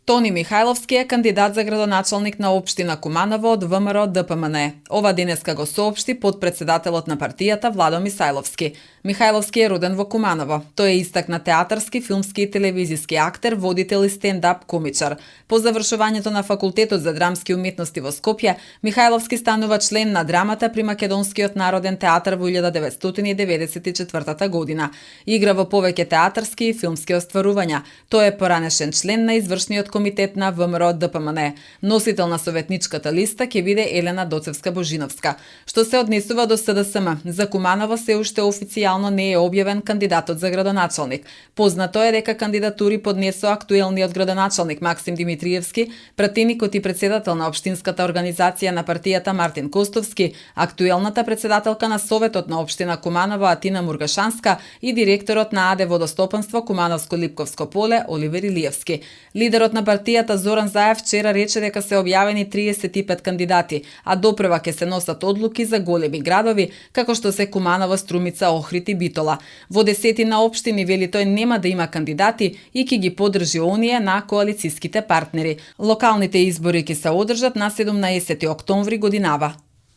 Тони Михајловски е кандидат за градоначалник на општина Куманово од ВМРО ДПМН. Ова денеска го соопшти подпредседателот на партијата Владо Мисајловски. Михајловски е роден во Куманово. Тој е истакна театарски, филмски и телевизиски актер, водител и стендап комичар. По завршувањето на Факултетот за драмски уметности во Скопје, Михајловски станува член на драмата при Македонскиот народен театар во 1994 година. Игра во повеќе театарски и филмски остварувања. Тој е поранешен член на извршниот комитет на ВМРО ДПМН. Носител на советничката листа ќе биде Елена Доцевска-Божиновска. Што се однесува до СДСМ, за Куманово се уште официјално не е објавен кандидатот за градоначалник. Познато е дека кандидатури поднесо актуелниот градоначалник Максим Димитриевски, пратеникот и председател на општинската организација на партијата Мартин Костовски, актуелната председателка на Советот на општина Куманово Атина Мургашанска и директорот на АД Водостопанство Кумановско-Липковско поле Оливер Илиевски. Лидерот на партијата Зоран Заев вчера рече дека се објавени 35 кандидати, а допрева ќе се носат одлуки за големи градови, како што се Куманово, Струмица, Охрид и Битола. Во десетина општини, вели тој, нема да има кандидати и ќе ги поддржи оние на коалициските партнери. Локалните избори ќе се одржат на 17 октомври годинава.